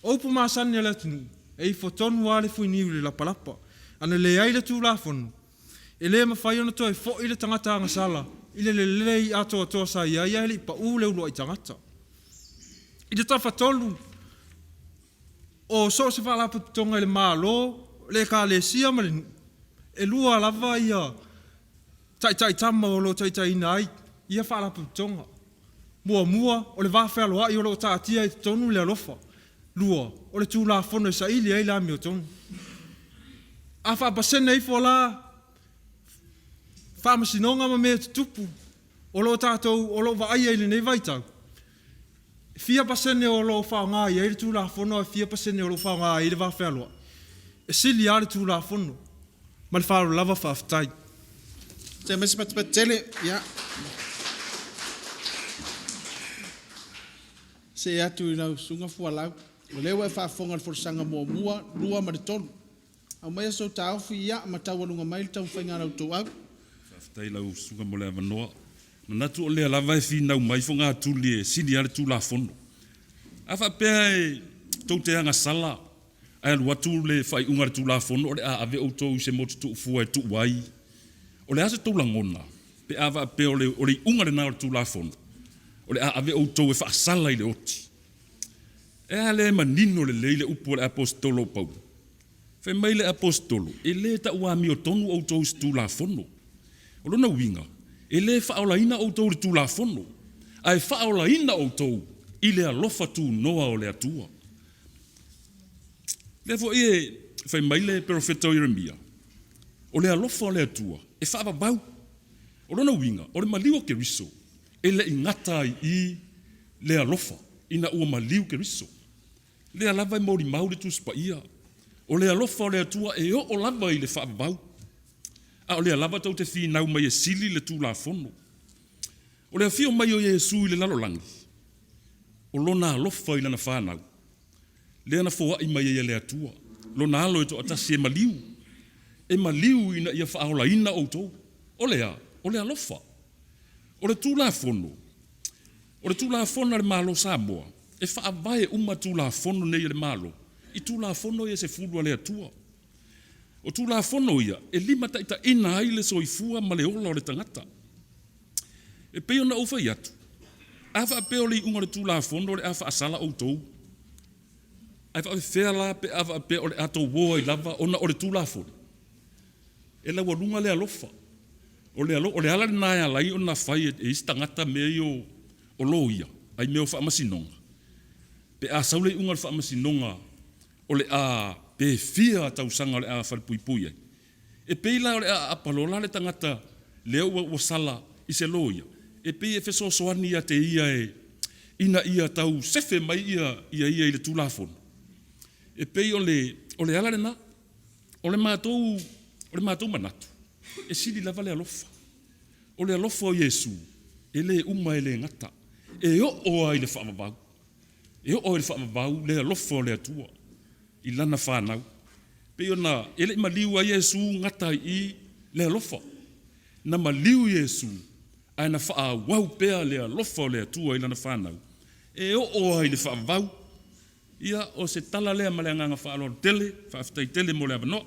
O upu masani a le atunuu, e ifo tonu lava le fuiniu i le lapalapa. Ana leai le Tulafono, e le mafai ona toe foi le tagata agasala i le lelei atoatoa sa i ai ae le i pau le uluai tagata. I le tafatolu o so o se faalapotopotoga i le Malo, le Ekalesia ma le nuu, e lua lava ia taitaitama o lo o taitaiina ai ia faalapotopotoga. Muamua, o le vafealoai o lo o taatia i totonu le alofa. Lua, o le Tulafono e saili ai le amiotonu. A faapasene ifo la faamasinoga ma mea e tutupu o lo o tatou o lo o vaaia i lenei vaitau, e fia pasene o lo o faaaoga i ai le Tulafono ae fia pasene o lo o faaaoga i ai le vafealoai? E sili lava le Tulafono. Ma le faaaloalo lava, faafetai. Se mai se patupatu tele, ia. See atu i lau Susuga Fualau, o lea ua e faafofoga i le folasaga muamua, lua ma le tolu. Aumaia sou taofi, ia, ma taualuga mai le taumafaiga a la outou au. Faafetai i lau Susuga mo le avanoa. Manatu o lea lava e finau mai fogatuli e sili lava le Tulafono. A faapea e tou te agasala ae alu atu le faaiuga a le Tulafono o le a ave outou i se motu tuufua e tuu ai, o le a se tou lagona pe a faapea o le, o le iuga lena o le Tulafono o le a ave outou e faasala i le oti? E a lea e manino lelei le upu a le Aposetolo o Paulo? Fai mai le Aposetolo, E lē ta'u amiotonu outou i se Tulafono. O lona uiga, e lē faaolaina outou i le Tulafono, ae faaolaina outou i le alofa tunoa o le Atua. Lea foi e fai mai le perofeta o Ieremia, O le alofa o le Atua e faavavau. O lona uiga, o le maliu o Keriso, e le i gata ai i le alofa ina ua maliu Keriso. Lea lava e molimau le Tusi Paia, o le alofa o le Atua e oo lava i le faavavau. A o lea lava tou te finau mai e sili le Tulafono. O le afio mai o Iesu i le lalolagi, o Lona alofa i Lana fanau, lea na foai mai ai e le Atua Lona Alo e toatasi e maliu, e maliu ina ia faaolaina outou. O le a? O le alofa. O le Tulafono, o le Tulafono a le Malo o Samoa, e faavae uma Tulafono nei a le Malo i Tulafono ia e sefulu a le Atua. O Tulafono ia e limataitaiina ai le soifua ma le ola o le tagata. E pei ona ou fai atu, a faapea o le iuga o le Tulafono o le a faasala outou, ae faapefea la pe a faapea o le a tou o ai lava ona o le Tulafono? E laualuga le alofa. O le, o le ala lena e ala ai ona fai e isi tagata mea ia o loia, ai mea o faamasinoga. Pe a sau le iuga o le faamasinoga o le a pe fia tausaga o le a falepuipui ai, e pei la o le a aapa loa la le tagata lea ua, ua sala i se loia, e pei e fesoasoani ia te ia e, ina ia tau sefe mai ia, ia ia i le Tulafono. E pei o le, o le ala lena. O le matou, o le matou manatu, e sili lava le alofa. O le alofa o Iesu, e le uma e le gata, e oo lava i le faavavau. E oo i le faavavau le alofa o le Atua i Lana fanau. Pei ona e le i maliu ai Iesu gata ai i le alofa. Na maliu Iesu Ae na faaauau pea le alofa o le Atua i lana fanau, e oo lava i le faavavau. Ia, o se tala lea ma le agaga faaaloalo tele. Faafetai tele mo le avanoa.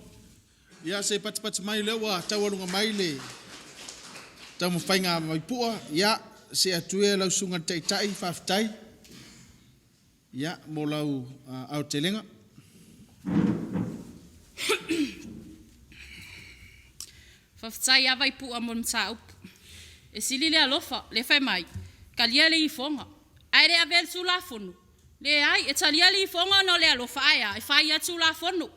Ia, se i patipati mai o lea ua taualuga mai le taumafaiga a Vaipua. Ia, see atu ia lau Susuga i le Taitai, faafetai ia, mo lau aotelega. Faafetai lava Vaipua mo le mataupu. E sili le alofa, lea e fai mai, talia le ifoga, ae le avea i le Tulafono. Leai, e talia le ifoga ona o le alofa, ae a? E fai lava le Tulafono.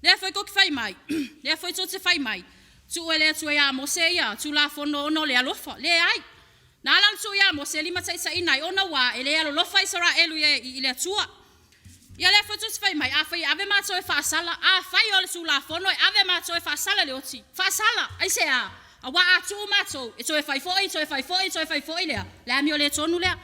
Lea foi tou te fai mai, lea foi tou te fai mai, tuu e le Atua ia Mose ia Tulafono ona o le alofa. Leai, na ala ona tuu ia Mose e limataitaiina ai, ona ua a? E le alolofa Isaraelu i le Atua. Ia o lea foi tou te fai mai, afai e ave matou e faasala. Afai o le Tulafono e ave matou e faasala i le oti, faasala. Aisea? Aua a tuu matou, e toe fai foi, toe fai foi, toe fai foi le a? Le amiotonu lea.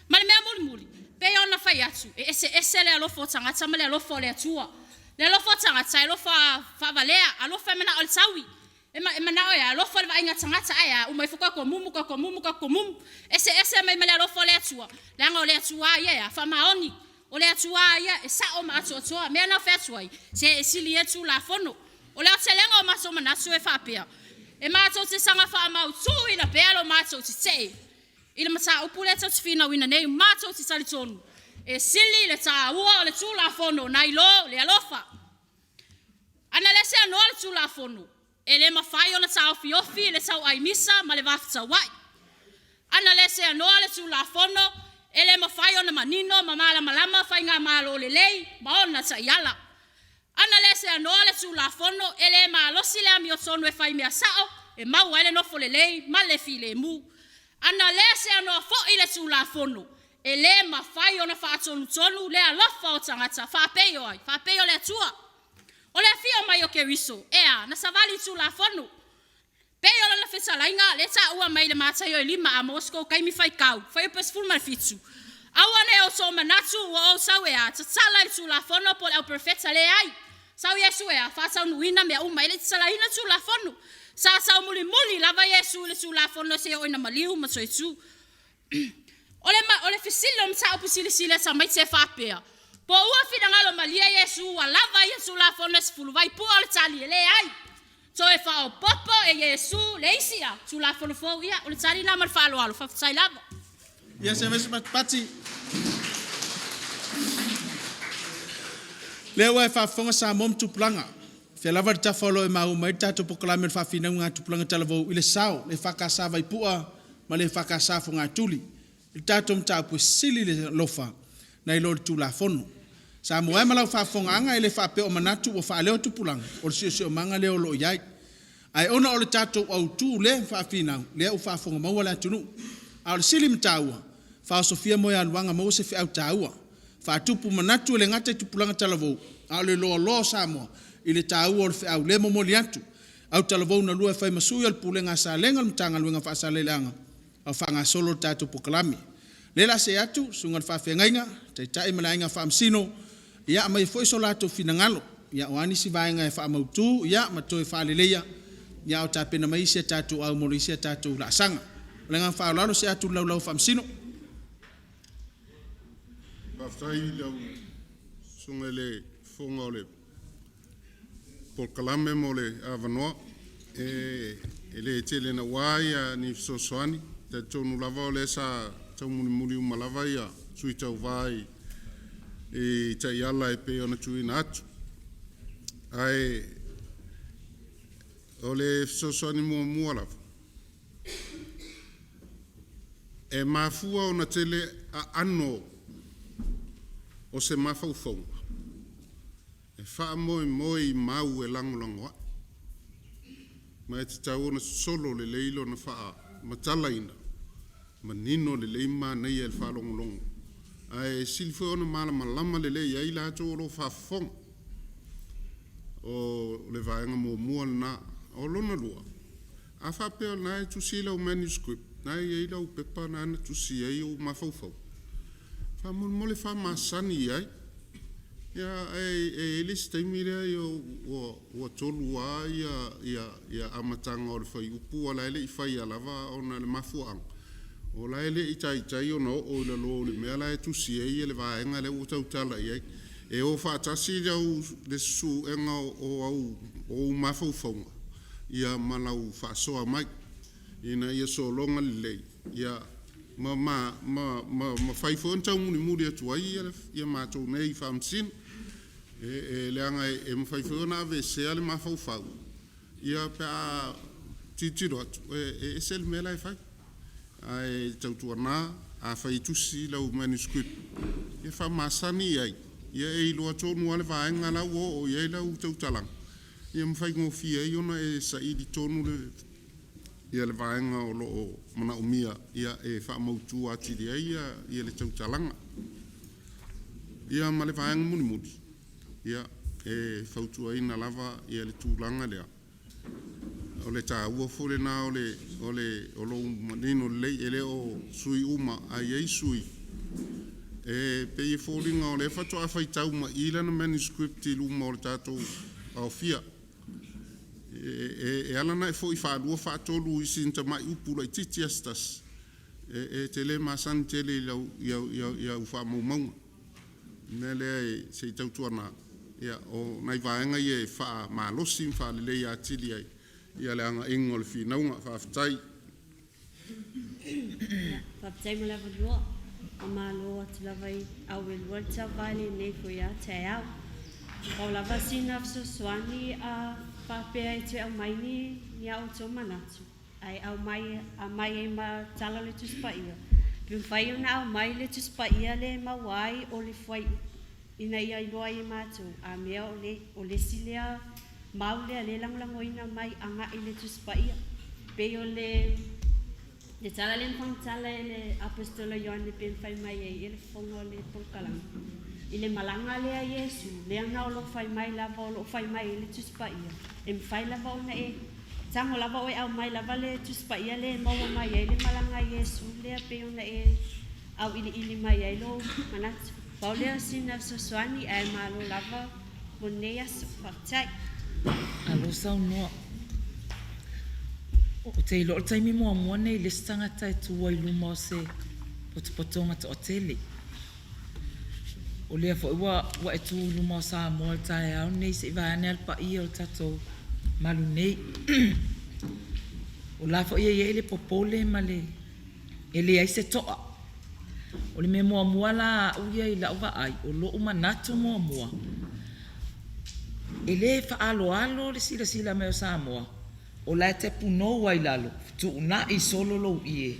Ma le mea mulimuli, e pei lava ona fai atu, e eseese le alofa o tagata ma le alofa o le Atua. O le alofa o tagata, e alofa faavalea, alofa e manao e taui. E manao e a? E alofa i le vaaiga a tagata, ae a? Uma ifo tatou mumu, tatou mumu, tatou mumu. Eseese mai ma le alofa o le Atua, leaga o le Atua lava ia e a? E faamaoni. O le Atua lava ia e sao ma atoatoa. O le mea lena ou te fai atu ai, se e sili ia le Tulafono. O le aotelega o matou manatu e faapea, e matou te saga faamautuina pea lo matou tetee i le mataupu lea tatou te finauina nei, matou te talitonu e sili le taua o le Tulafono nai lo le alofa. A na le seanoa le Tulafono, e le mafai ona taofiofi le tau aimisa ma le va fetauai. A na le seanoa le Tulafono, e le mafai ona manino ma malamalama faigamalo lelei ma ona taiala. A na le seanoa le Tulafono, e le malosi le amiotonu e fai mea sao e maua ai le nofo lelei ma le filemu. A na le seanoa foi le Tulafono, e le mafai ona faatonutonu le alofa o tagata faapei o ai? Faapei o le Atua. O le afio mai o Keriso, e a? Na savali i le Tulafono. Pei o lana fetalaiga lea e taua mai le Mataio e 5, a maua se tou taimi faitau, fuaiupe 17, aua ne i outou manatu ua ou sau e a? Tatala i le Tulafono po o le au Perofeta. Leai. Sau Iesu e a? Faataunuuina mea uma. E le i tatalaina Tulafono. Sa taumulimuli lava Iesu i le Tulafono seia oo ina maliu ma toe tu. O le fesili o le mataupu silisili a tamaiti e faapea, po ua finagalo malie Iesu ua lava ia Tulafono e 10? Vaipua o le tali, e leai. Toe faaopoopo e Iesu le isi a? Tulafono fou. Ia, o le tali lena ma le faaaloalo. Faafetai lava. Ia se i fai se Lea ua e faafofoga Samoa ma tupulaga, o fea lava le tafa o lo o e maua mai ai le tatou polokalame o le Faafinauga a Tupulaga Talavou i le sao le EFKS Vaipua ma le EFKS Fogatuli. I le tatou mataupu e sili le alofa nai lo le Tulafono. Samoa e ma lau faafofogaaga e le faapea o manatu ua faaleo e tupulaga, o le siosiomaga lea o lo o i ai. Ae ona o le tatou autu lea faafinau, lea ua faafofoga maua le atunuu. A o le sili ma taua, faaosofia moegaluaga maua se feau taua. Faatupu manatu e le gata i tupulaga talavou, a o le loaloa o Samoa i le taua o le feau lea e momoli atu. Autalavou na lua e fai ma sui o le Pulega a Salega o le Matagaluega o Faasaleleaga a o faagasolo le tatou polokalame. O lea o le a see atu le susuga i le faafeagaiga, Taitai ma le Aiga Faamasino, ia aumai foi so latou finagalo, aua nisi vaega e faamautu ma toe faaleleia a o tapena mai isi a tatou au mo isi a tatou laasaga. Ma le agaga faaaloalo see atu i le Laulau a Faamasino. Faafetai i lau Susuga i le Fofoga o le Polokalame mo le avanoa. E le tele naua ni fesoasoani. E talitonu lava o lea sa taumulimuli uma lava sui tauva i taiala e pei ona tuuina atu. Ae o le fesoasoani muamua lava, e mafua ona tele aano o se mafaufauga e faamoemoe i mau e lagolago ai, ma e tatau ona sosolo lelei lona faamatalaina, manino lelei ma manaia i le faalogologo, ae sili foi ona malamalama lelei ai i latou o lo o faafofoga. O le vaega muamua lena. O lona lua, a faapea o lena e tusi lau manuscript, o lena e i ai lau pepa lena na tusi ai ou mafaufauga, faamolemole faamasani i ai. Ia, ae e i ai le isi taimi lea ia ua ua tolu lava ia ia ia amataga o le fuaiupu a o la e le i faia lava ona o le mafuaaga, o la e le i taitai ona oo i lalo o le mea la e tusi ai le vaega lea ua tautala i ai. E o faatasi lau le susuega o ou mafaufauga ia ma lau faasoa mai ina ia sologa lelei ia ma mafai foi ona taumulimuli atu ai ia matou nei Faamasino. E leaga e mafai foi ona aveesea le mafaufau ia pe a tilotilo atu e ese le mea la e fai. Ae tautuana, afai e tusi lau manuscript, ia faamasani i ai ia e iloa tonu lava le vaega la ua oo i ai lau tautalaga ia ma faigofie ai ona e saili tonu le vaega o lo o manaomia e faamautu atili ai le tautalaga. Ia ma le vaega mulimuli, ia, e fautuaina lava le tulaga lea, o le taua foi lena o lou manino lelei, e le o sui usufono uma, ae i ai sui usufono e pei e foliga o lea faatoa faitau mai i i lana manuscript i luma o le tatou aofia. E ala ona e foi faalua faatolu i sina tamai upu laitiiti lava se tasi, e te le masani tele i au faamaumauga. O le mea lea se i tautuana, o nai vaega ia e faamalosi ma faaleleia atili ai le agaiga o le finauga. Faafetai. Faafetai mo le avanoa. Faamalo atu lava i au e lua le tauva i lenei foi lava taeao. Pau lava sina fesoasoani a faapea e toe aumai ni ni a outou manatu, ae aumai aumai ai ma tala o le Tusi Paia, pe mafai ona aumai le Tusi Paia lea e maua ai o le fuaiupu ina ia iloa ai e matou, a mea o le o le isi lea mau lea lea e lagolagoina mai agai i le Tusi Paia. Pei o le Le tala lea na faamatala e le Aposetolo Ioane pei ona fai mai ai e le fofoga o le polokalame, i le malaga lea a Iesu, lea na o lo o fai mai lava o lo o fai mai ai le Tusi Paia, e mafai lava ona e tago lava oe aumai lava le Tusi Paia lea e maua mai ai le malaga a Iesu lea pei ona e auiliili mai ai lou manatu. Pau lea o sina fesoasoani ae malo lava mo lenei aso. Faafetai. Alo saunoa. Ou te iloa o le taimi muamua lenei i le isi tagata e tu ai i luma o se potopotoga toatele. O lea foi ua, ua e tu i luma o Samoa i le taeao lenei se i vaeane lava le paia o le tatou malu nei. O la foi e i ai le popole ma le e leai se to'a. O le mea muamua la a a'u ia i la'u vaai, o lo'u manatu muamua, e le faaaloalo le silasila mai o Samoa, o la e te punou ai lalo, fetu'una'i solo lou ie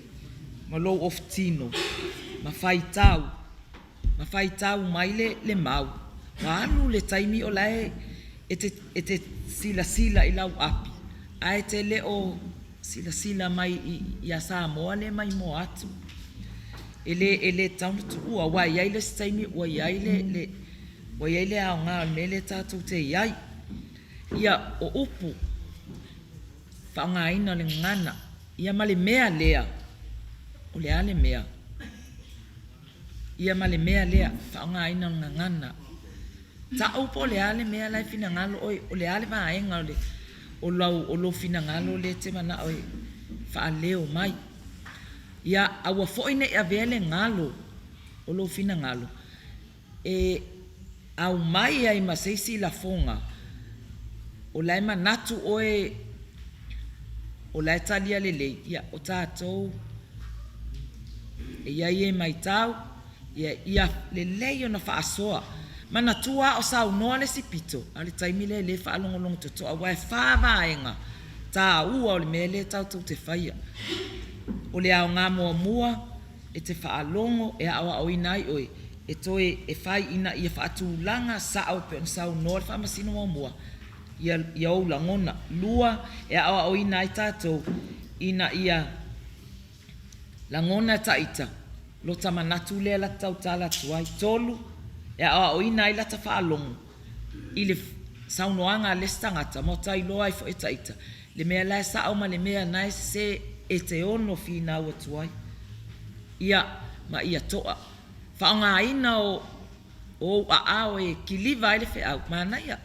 ma lou ofutino ma faitau, ma faitau mai le, le mau. Ua alu le taimi o la e e te, e te silasila i lau api, ae te le o silasila mai ia Samoa lea e maimoa atu. E le, e le tatau ona tuua, aua e i ai le isi taimi ua i ai le, le, ua i ai le aoga o le mea lea tatou te i ai. Ia, o upu, faaaogaina o le gagana, ia ma le mea lea, o le a le mea? Ia ma le mea lea, faaaogaina o le gagana. Ta'u po o le a le mea la e finagalo oe, o le a le vaega o le, o lau, o lou finagalo lea e te mana'o e faaleo mai. Ia, aua foi ne i avea le galo o lou finagalo e aumai ai ma se isi lafoga o la e manatu oe o la e talia lelei, ia, o tatou e i ai e maitau, ia, ia lelei ona faasoa. Manatua a o saunoa le isi pito, a o le taimi lea e le faalogologo totoa aua e fa vaega taua o le mea lea tatou te faia. O le aoga muamua, e te faalogo, e aoaoina ai oe, e toe e fai ina ia faatulaga sao e pei ona saunoa le Faamasino muamua, ia, ia ou lagona. Lua, e aoaoina ai tatou ina ia lagona e taita lota manatu lea la te tautala atu ai. Tolu, e aoaoina ai lata faalogo i le saunoaga a le isi tagata ma ota iloa ai foi e taita le mea la e sa'o ma le mea na e sese e te ono finau atu ai. Ia, ma ia to'a. Faaaogaina o. O ou aao e kiliva ai le feau, manaia.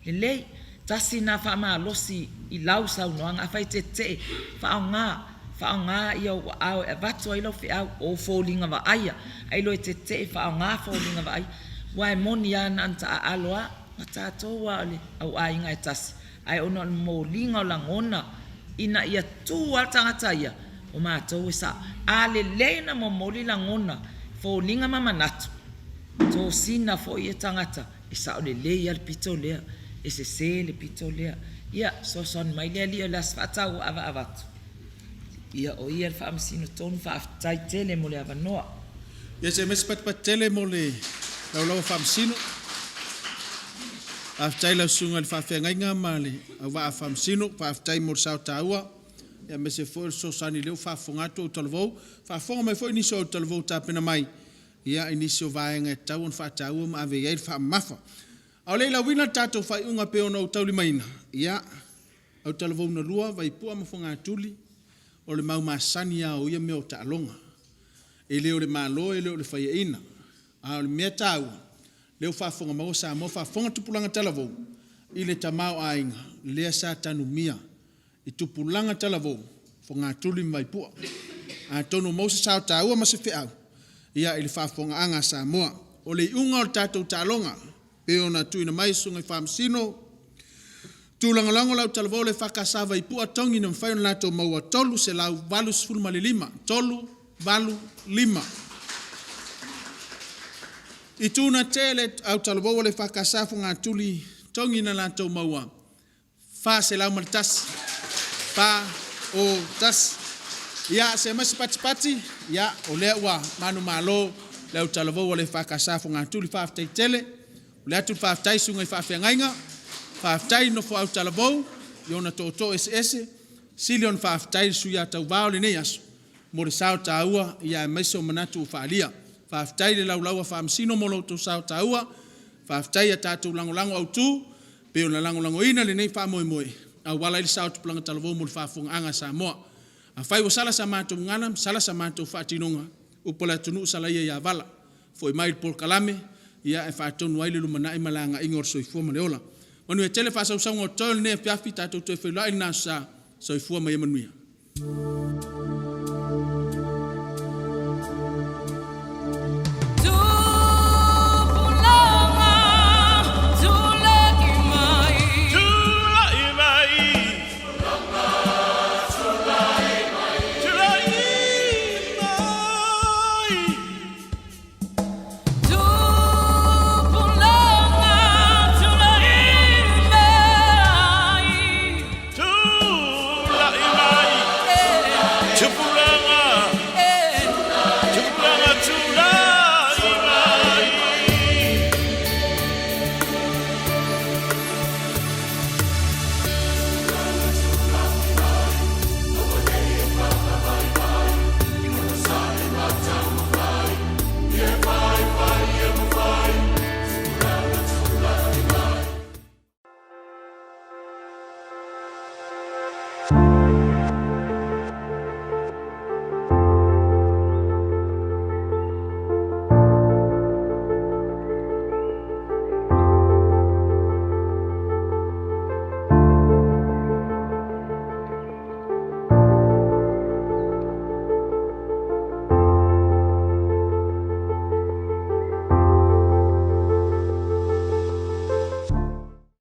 Lelei. Tasi na faamalosi i lau saunoaga, afai e te tetee, faaaoga, faaaoga ia ou aao e avatu ai lau feau, o ou foliga vaaia. Ailoa e te tetee, faaaoga foliga vaaia. Aua e moni lava na ona taaalo lava, o tatou lava o le auaiga e tasi, ae ona o le momoliga o lagona ina ia tu lava le tagata ia, o matou e sao. A lelei ona momoli lagona, foliga ma manatu, tosina foi tagata e sao lelei lava le pito lea, e sese le pito lea. Ia, fesoasoani mai le Alii o le a se faatauaava avatu? Ia, o ia le Faamasino tonu, faafetai tele mo le avanoa. Ia se aumai se patupatu tele mo le laulauga faamasino. Faafetai lau susuga i le faafeagaiga ma le auvaa faamasino, faafetai mo le sao taua, aemaise foi o le fesoasoani o lea ua faafofoga atu autalavou, faafofoga mai foi nisi o autalavou ua tapena mai, ia i nisi o vaega e tatau ona faataua ma ave i ai le faamamafa. A o le i lauina le tatou faaiuga pei ona ou taulimaina, ia, autalavou na lua, Vaipua ma Fogatuli, o le mau masani lava o ia mea o taaloga. E le o le Malo e le o le faiaina, a o le mea taua, lea ua faafofoga Samoa, faafofoga tupulaga talavou i le tamaoaiga lea sa tanumia i tupulaga talavou, Fogatuli ma Vaipua. Atonu ua maua se sao taua ma se feau i le faafofogaaga a Samoa. O le iuga o le tatou taaloga pei ona tuuina mai e Susuga i Faamasino, Tūlagolago le autalavou a le EFKS Vaipua, togi na mafai ona latou maua, 385, 385. Itu na tea e le autalavou a le EFKS Fogatuli, togi na latou maua, 401, 4, 0, 1. Ia, se aumai se patipati, ia, o lea ua manumalo le autalavou a le EFKS Fogatuli, faafetai tele. Momoli atu le faafetai i susuga i faafeagaiga, faafetai i le nofo a autalavou i ona tootoo eseese, sili ona faafetai i le suia tauva o lenei aso mo le sao taua aemaise o manatu ua faaalia. Faafetai le laulau a Faamasino mo lo outou sao taua, faafetai i a tatou lagolago autu pei ona lagolagoina lenei faamoemoe e auala ai le sao o tupulaga talavou mo le faafofogaaga a Samoa. Afai ua sala sa matou gagana ma sala sa matou faatinoga, upu a le atunuu, sala ia ia vala, foi mai i le polokalame e faatonu ai le lumanai ma le agaiga o le soifua ma le ola. Manuia tele faasausauga o totoe o lenei afiafi, tatou toe feiloai i lena Aso Sa. Soifua ma ia manuia.